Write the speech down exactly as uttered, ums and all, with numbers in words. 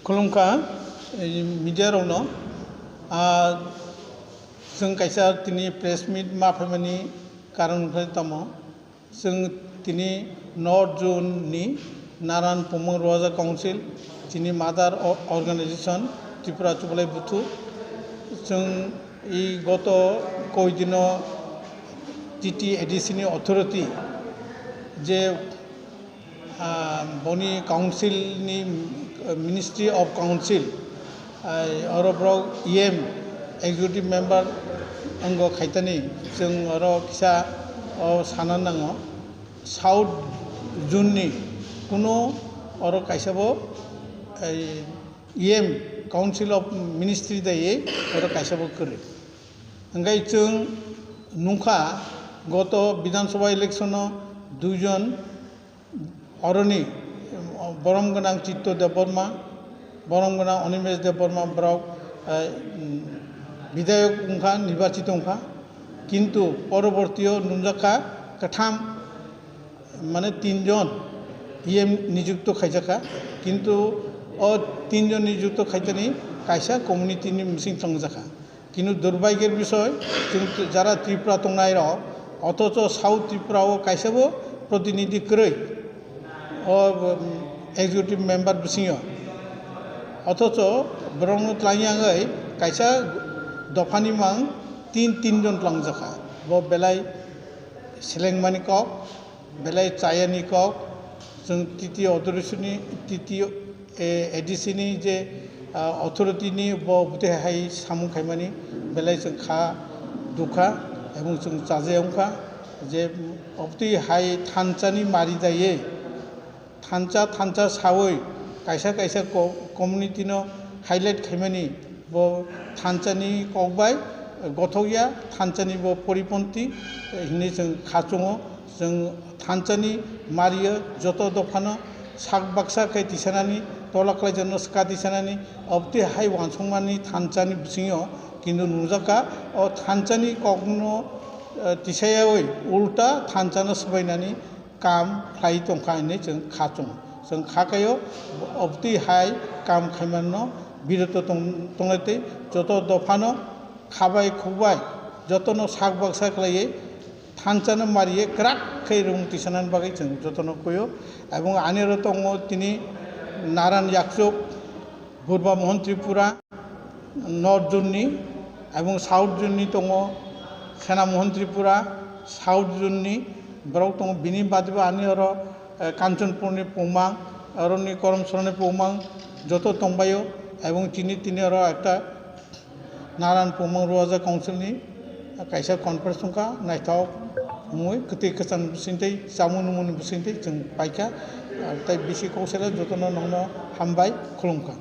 Khulumkha, eh, media rokno. Ah, chwng kaisa tini press meet ma phaimani karon wngkha tamo. Chwng tini North Zone ni Naran Pumang Roja Council, chini mother o-, organization Tripura Chubalai Buthu. Chwng i goto koi dino T T A D C ni authority je ah, boni council ni, eh, Ministry of Council, ah, oro borok E M executive member wngkha khaitani, chwng oro kisa o sana nango South Zone ni kuno oro kaisa bo, eh, E M Council of Ministry daiwi oro kaisa bo kwrwi. Hingke chwng nukha goto Bidhan Sabha election o duijon oroni borom gwnang Chitto Debbarma, borom gwnang Animesh Debbarma borok, eh, mm, bidhayok wngkha, nirbachito wngkha, kintu porobortio nunjakha kwtham, mane tinjon E M nijukto khaijakha, kintu o tinjon nijukto khaitani kaisa community ni bising thangjakha. Kintu durbaigir bisoy, chwng t-, jara Tripura tongnai rok, othocho South Tripura o kaisa bo protinidhi kwrwi o, um, executive member bisingo. Othocho borokno twlangya wngwi kaisa dophani mang tin, tinjon twlangjakha. Bo belai selengmani kok, belai chayani kok, chwng T T authority ni, T T, eh, A D C ni je, ah, authority ni bo bwtwi hai samung khaimani belai chwng kha dukha, ebong chwng chaja wngkha je obtwi hai thansa ni mari jaiwi thansa, thansa sawi kaisa kaisa co-, community no highlight khaimani bo thansa ni kok bai gothok ya, thansa ni bo poriponti hinwi chwng kha chwngo. Chwng thansa ni mario joto dophano sak baksa khe tisanani, tola khlaijakno swka tisanani, obtwi hai uansukmani thansa ni bisingo kintu nukjakha o thansa ni kokno, eh, tisayawi ulta thansa no swbainani kam khlai tongkha hinwi chwng kha chwngo. Chwng kha khaio obtwi hai kam khaimanno biroto tong-, tonglai tei joto dophano khabai khukbai jotono sak baksa khlaiwi thansa no mariwi kwrak khe rung tisanani bagwi chwng jotono kuio. Ebong ani oro tongo tini Naran Yakchuk, Purba Mohon Tripura, North Zone ni, ebong South Zone ni tongo Sena Mohon Tripura, South Zone ni borok tongo. Bini bade bo ani oro, eh, Kanchanpur ni Pungmang, aro ni Koromsora ni Pungmang joto tongbaio, ebong chini tini oro ekta Naran Pungmang Roja Council ni kaisa conference wngkha, naithok wngwi kwtwi kwchang bisingtwi chamung nungmung ni bisingtwi chwng paikha, ah, tei bisi kok sele jotono nongno hambai khulumkha.